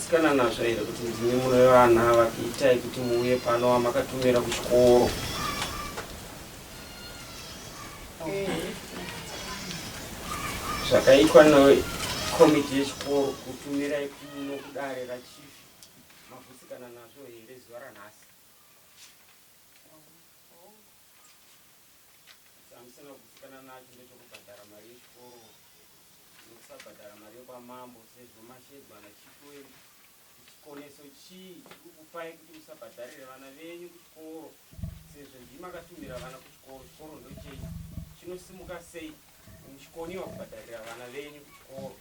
Magutsikana nazvo here kuti ndimi mune vana vakuitai kuti muuye pano vamakatumira kuchikoro? Zvakaitwa nekomiti yechikoro kutumirai kuno kudare rachief magutsikana nazvo here zuva ranhasi? Chamusina kugutsikana nacho ndechokubhadhara mari yechikoro nokusabhadhara mari yokwamambo sezvo mashedzwa nachief wedu. Chikoneso chii chiri kukupai kuti musabhadharire vana venyu kuchikoro sezvo ndimi makatumira vana kuchikoro? Chikoro ndochenyu, chinosimuka sei muchikoniwa kubhadharira vana venyu kuchikoro?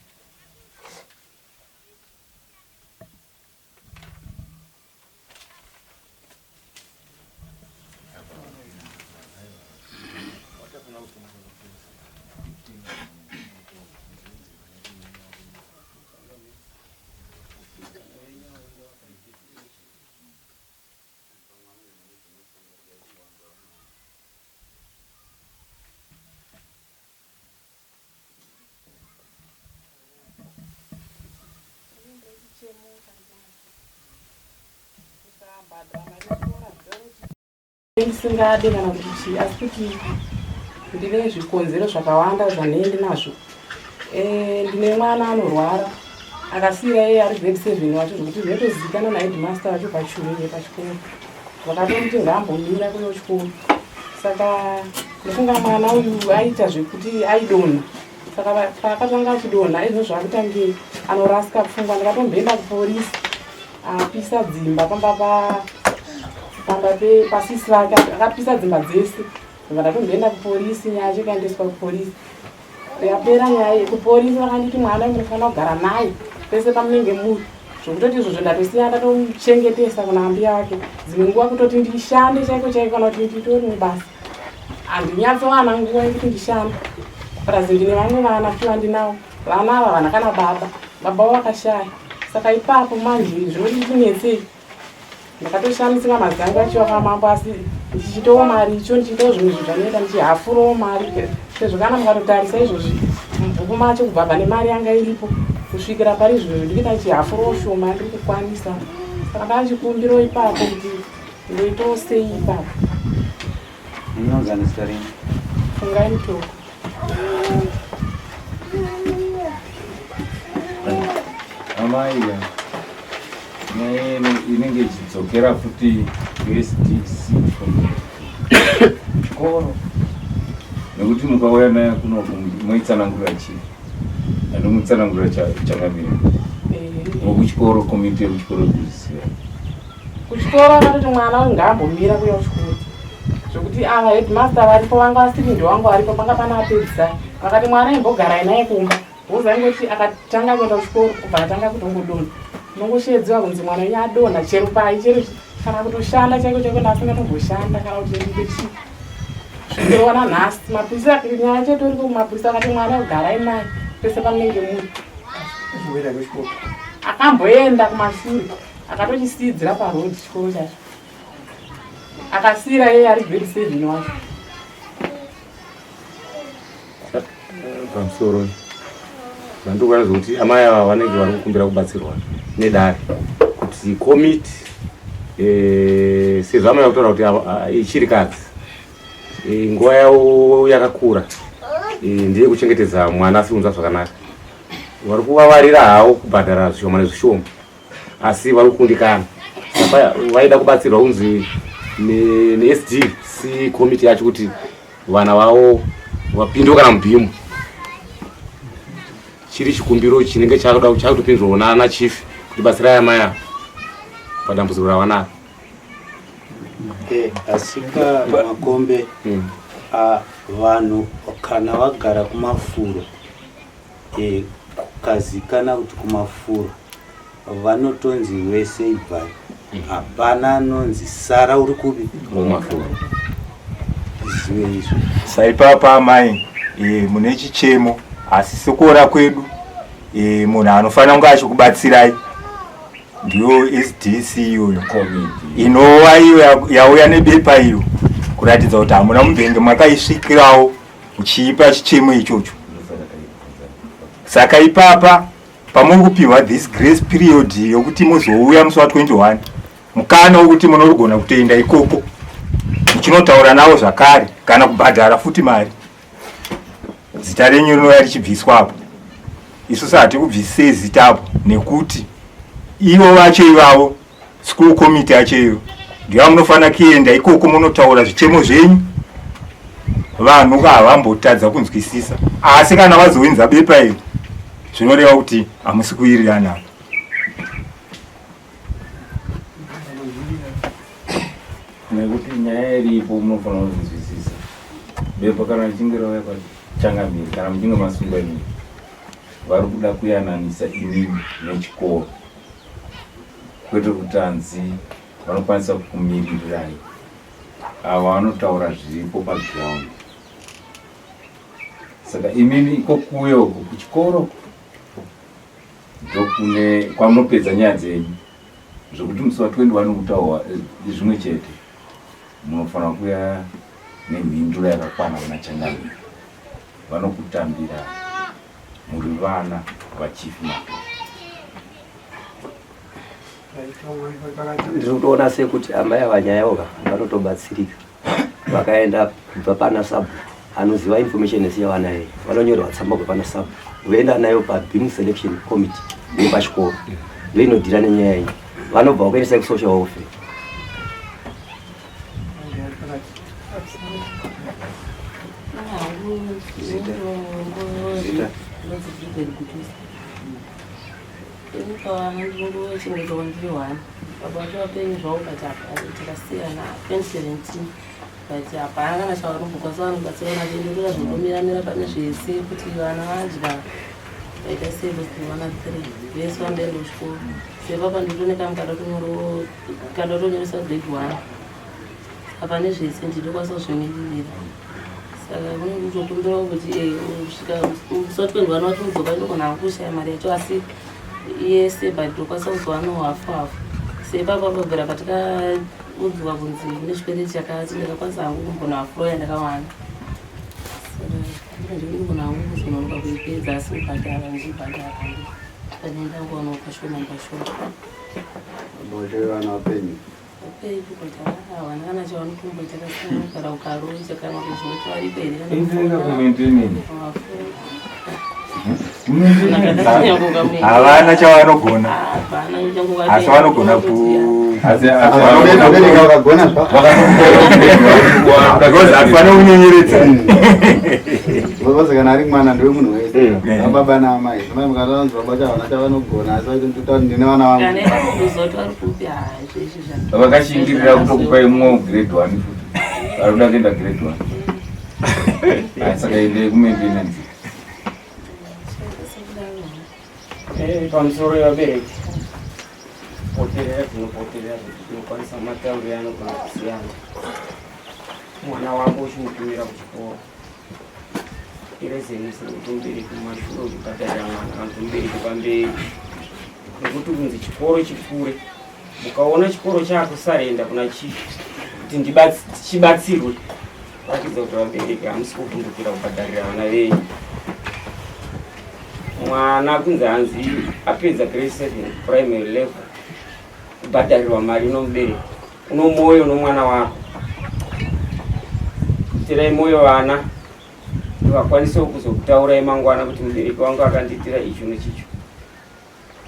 Ndisingade kana kuti chii asi kuti ndine zvikonzero zvakawanda zvandinenge ndinazvo. Eh, ndine mwana anorwara akasiira iye ari grade seven wacho zvekuti zvinotozivikanwa naheadmaster vacho pachunge pachikoro vakatomuti ngaambomira kuyo chikoro saka ndofunga mwana uyu aita zvekuti aidonha saka paakatanga achidonha izvo zvakutange anorasika pfungwa ndakatomboenda kuporisi apisa dzimba pamba pamba pasisi vake akapisa dzimba dzese ndobva ndatomboenda kuporisi nyaya yacho ikaendeswa kuporisi Yapera nyaya yekupolisi vakanditi mwana munofanira kugara naye pese pamunenge muri zvokutoti izvozvo ndatosiya ndatomuchengetesa kuna ambuya vake dzimwe nguva kutoti ndishande chaiko chaiko kana kuti nditori mubasa handinyatsowana nguva yekuti ndishande plus ndine vamwe vana futi vandinawo vana ava vana kana baba baba vavo vakashaya saka ipapo manje zvinondinetsei Ndakatoshamisika mazangu achiwa kwamambo asi ndichitowo mari icho ndichitowo zvimwe zvinhu zvanoita ndichihafurowo mari sezvo kana mukatotarisa izvozvi mubhuku macho kubva pane mari yanga iripo kusvikira pari zvino ndikuita ndichihafurowo shoma ndiri kukwanisa saka ndachikumbiro ipapo kuti ndoitawo sei ipapo. Munonzani zita renyu? Fungai Mutoko. Amai nyaya yenu inenge ichidzokera futi kuSDC chikoro nekuti mukauya naye kuno moitsanangurira chii anomutsanangurira changamire wekuchikoro komiti yekuchikoro kuziva Kuchikoro akatoti mwana uyu ngaambomira kuuya kuchikoro zvekuti ava headmaster varipo vanga vasiri ndewangu varipo panga pana apedzisa vakati mwana imbogarai naye kumba woza ingoti akatanga kuenda kuchikoro kubva atanga kutongodonha unongosheedziwa kunzi mwana wenyu adonha chero pai chero kana kutoshanda chaiko chaiko ndasingatomboshanda kana kuti ndiite chii zvikirona nhasi mapurisa nyaya chetoriko kumapurisa akati mwana ugarai naye pese pamunenge muri akamboenda kumashure akatochisiidzira paroad chikoro chacho akasiira iye ari grade seven wacho pamusoro zvandikuona zvekuti amai ava vanenge vari kukumbira kubatsirwa nedare kuti komiti eh, sezvo amai vakutaura kuti ichirikadzi eh, nguva yavo yakakura eh, ndiye kuchengetedza mwana asiri kunzwa zvakanaka vari kuvavarira hawo kubhadhara zvishoma nezvishoma asi vari kukundikana vaida kubatsirwa kunzi nesdc committee yacho kuti vana vavo vapindwe kana mubhimu chiri chikumbiro chinenge chakuda chakutopinzwawo nana chief kuti batsirai amai ava padambudziko ravanaro eh, asika makombe hmm. vanhu kana vagara kumafuro E, kukazikana kuti kumafuro vanotonzi vese ibvai hapana anonzi sara uri kupi kumafuro zive izvo saipapa amai e, mune chichemo asi sekuona kwedu e, munhu anofanira kunge achikubatsirai ndiyo sdc iyoyo inova iyo yauya nebepa iyo kuratidza kuti hamuna mumbenge makaisvikirawo uchiipa chichemo ichocho saka ipapa Pamuri kupiwa this grace period yokuti muzouya musi wa 21, mukana wekuti munorugona kutoenda ikoko muchinotaura navo zvakare kana kubhadhara futi mari. Zita renyu rinouya richibviswa apo. Isusu hatikubvisei zita apo nekuti ivo vacho ivavo school committee yacho iyo ndiyo yamunofanira kuenda ikoko munotaura zvichemo zvenyu. Vanhu havambotadza kunzwisisa, asi kana vazowinza bepa iri zvinoreva kuti hamusi kuwirirana apa. Nekuti nyaya iripo munofanira kuzvinzwisisa. Bepa kana richinge rauya kwachangamire, kana muchinge masungwa imimi, vari kuda kuyananisa imimi nechikoro, kwete kuti hanzi vanokwanisa kukumiririrai. Ava vanotaura zviripo paground. Saka imimi ikokuye uko kuchikoro ndokune kwamunopedza nyaya dzenyu, zvekuti musi wa 21 kutaurwa zvimwe chete, munofanira kuya nemhinduro yakakwana kuna changamire. Vanokutambira muri vana vachief Matoro. Ndiri kutoona sekuti amai ava nyaya yavo ka vanotobatsirika vakaenda kubva pana sabhuku anoziva information yese yavanayo, vanonyorerwa tsamba kubva pana sabhuku voenda nayo pabeam selection committee yepachikoro ndoinodhira nenyaya iyi, vanobva vakuendesai kusocial welfare. Zita. Zita. Ndinochengetwa ndiri one, baba vacho vapenyu zvavo, but takasiyana 2017, but hapana kana chavanombokwanisa vanobatsira nacho. Ndotoda zvindomiramira pane zvese kuti vana vadya vaita sei, kuti vana three vese vanoenda kuchikoro. Sepapa nditooneka kada kutonyoresa grade 1, saka pane zvese ndinokwanisa kuzvimiririra. Saka kune kutokumbirawo kuti kusvika musi wa 21 wacho mudzoka, ndogona hangu kushaya mari yacho asi yese, but ndokwanisa kuzowanawo hafu hafu. Sepapa pabvira patikaudzwa kunzi kune chikwereti chakati, ndakakwanisa hangu kumbona hafu yandakawana. Saka ndinogona hangu kuzononoka kuipedza, asi kubhadhara ndichibhadhara hangu pane ndangoanawo pashoma pashoma. Baba vana vapenyu? Upenyu, but havana kana chavanotomboita, kasina kugara ukaroja kana kuzoti varipo here kana Endaika kumaintenance. Havana chavanogona, asi vanogona ku Vabereki vakagona zva because hatifanira kunyenyeredza. Because kana ari mwana ndewe munhu wese, vababa naamai. Mai mukatanzi baba chavana chavanogona, asi vaitoti ndine vana vangu. Kana ida kuzoti vari kupi, zvezvi zva Vakashingirira kutokupai mumwe grade 1 futi, vari kuda kuenda grade 1. Saka endei kumaintenance. Pamusoro yevabereki, poterera dzinopoterera zvekuti tinokwanisa matauriro anogona kusiyana. Mwana wako uchimutumira kuchikoro, irezenisi kuti mubereki mumashure uchibhadharira mwana kana kuti mubereki pamberi, nekuti kunzi chikoro chikure. Mukaona chikoro chaakusarenda kuna chief kuti chibatsirwe, kuratidza kuti vabereki hamusi kuvhundukira kubhadharira vana venyu. Mwana kunzi hanzi apedza grade 7 primary level, kubhadharirwa mari nomubereki, uno mwoyo nomwana wako. Itirai mwoyo vana kuti vakwanisewo kuzokutaurai mangwana kuti mubereki wangu akandiitira icho nechicho,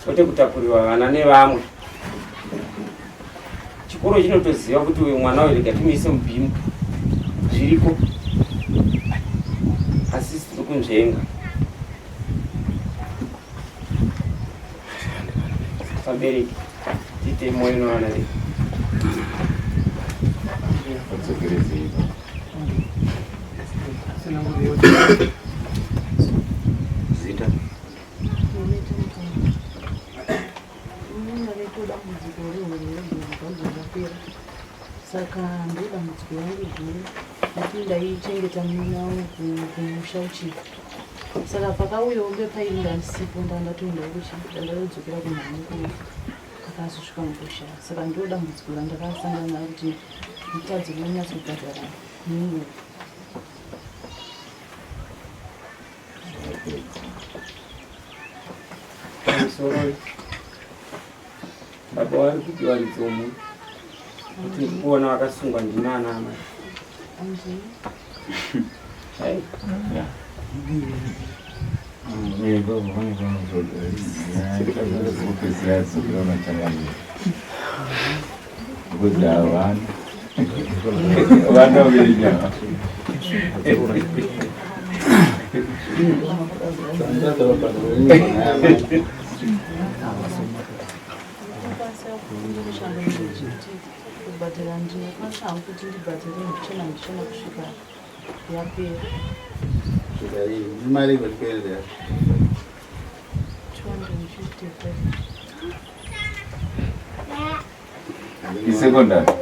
kwete kutakurirwa vana nevamwe. Chikoro chinotoziva kuti uyu mwana uyu rega timuise muBEAM, zviriko, asi tiri kunzvenga. Vabereki, tiite mwoyo nevana vedu. Vadzokerezei. Zita. Ndakaita dambudziko rehurwere rwabva rapera, saka ndo dambudziko rangu guru, nekuti ndaichengeta munin'ina wangu kumusha uchibva. Saka pakauyawo bepa iri ndandisipo, ndandatoendawo ndandatodzokera kunhamo akazosvika mukusha. Saka ndo dambudziko randakasangana naro kuti nditadze kunyatsobhadhara nenguva. Pamusoroi baba vari kupi vari dzomu kuti ndikuona vakasungwa ndima ana amai. Hai. Kubhadhara ndinokwanisa hangu kuti ndibhadhare ndichena ndichena kusvika yapera. Kusvika rini? Imari ikotiperera yacho. 255. Isecondary.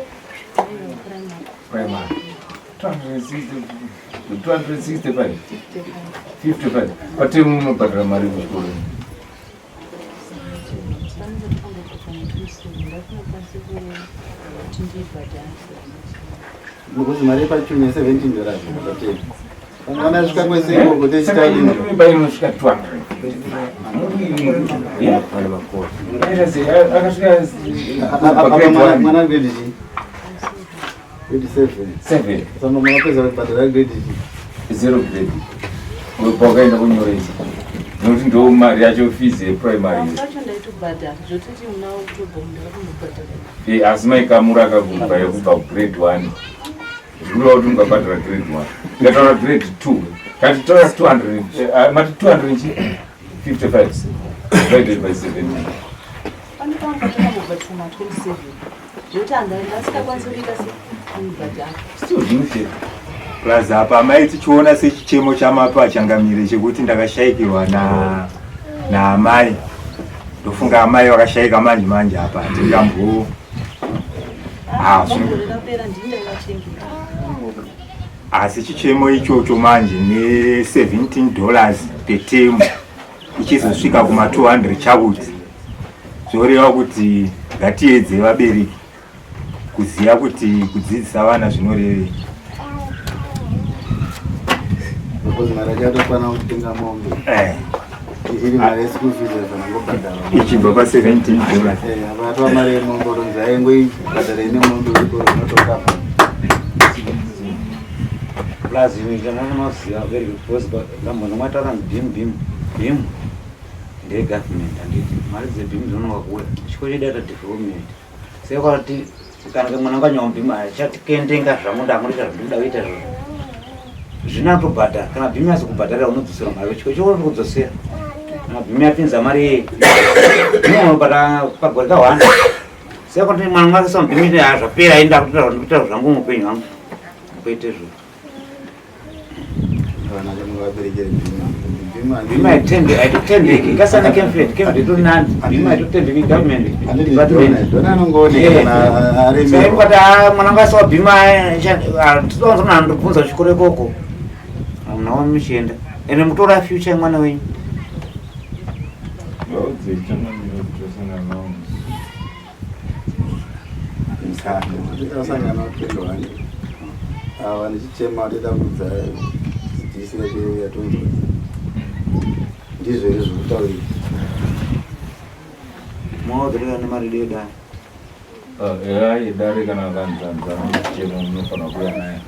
Primary. 265. 55. Patemu munobhadhara mari kuchikoro. Because mari yepachumi 17 dollars patemu. Kana svika kwese ikoko techitaini. Inosvika 200. Akasvika mwana grade chii? Grade 7. 7. Saka munopedza kubhadhara grade chii? Zero grade. Pawakaenda kunyoresa. Nokuti ndo mari yacho fees yeprimary. Pacho ndaitobhadhara zvotiti muna October ndakatombobhadhara. Eh, asi maikamura akakubva yekubva kugrade 1. Zvikureva kuti mukabhadhara grade 1. Ndikataura grade 2. Kati tora 200, eh, mati 255 divided by 17. Pane pamwe patakambobhadhisa ma 27 zvekuti handasingakwanisi kuita sekubhadhara. Still zvinochera. Plus apa amai tichiona sechichemo chamapa changamire chekuti ndakashaikirwa na naamai ndofunga amai vakashaika manje manje apa hatingambo Ah, Gore rapera ndini ndaivachengeta. asi chichemo ichocho manje ne 17 dollars per term ichizosvika kuma 200 chakuti zvoreva kuti ngatiedze vabereki kuziva kuti kudzidzisa vana zvinorevei. Because mari yacho yatokwana kutenga mombe. Eh. Iri mari yeschool fees yavanongobhadhara. Ichibva pa 17 dollars. Eh, apa yatova mari yemombe utonzi aingoibhadhara ine mombe kuchikoro zvinotokapa. Plus imwe chamunoziva very good because ndambona mwataura bhim bhim bhim ndeye government handiti mari dzebhim dzinonoka kuuya chikoro chedu ata development saka kuti kana mwana wangu bhim achatikendenga zvangu ndakuita zvandinoda kuita izvozvo zvinatobhadhara kana bhim yazokubhadharira unodzosera mari chikoro chikoro kudzosera kana bhim yapinza mari yeye unobhadhara pagore kahwanda saka kuti mwana wangu akasa mubhim zvapera enda kuita zvangu muupenyu hwangu kwete izvozvo Vana vaberekere bhima. Bhima Bhima haitotendeki ikasana kemfed kemfed itori nani bhima haitotendeki government department Dona anongooneka kana aremerwa. Saka kuti mwana wangu asawa bhima titonza munhu anondobvunza kuchikoro ikoko muna wami muchienda ende mutora future yemwana wenyu Vaudze changamire kuti tosangana navo. Tasangana 21. Ava nechichema toda kudza dzidzisi yacho yatonzwa. Ndizvo here zvokutaurira. maodhorera nemari deda Eya yedare kana akanzanzana nechichemo munofanira kuuya naye.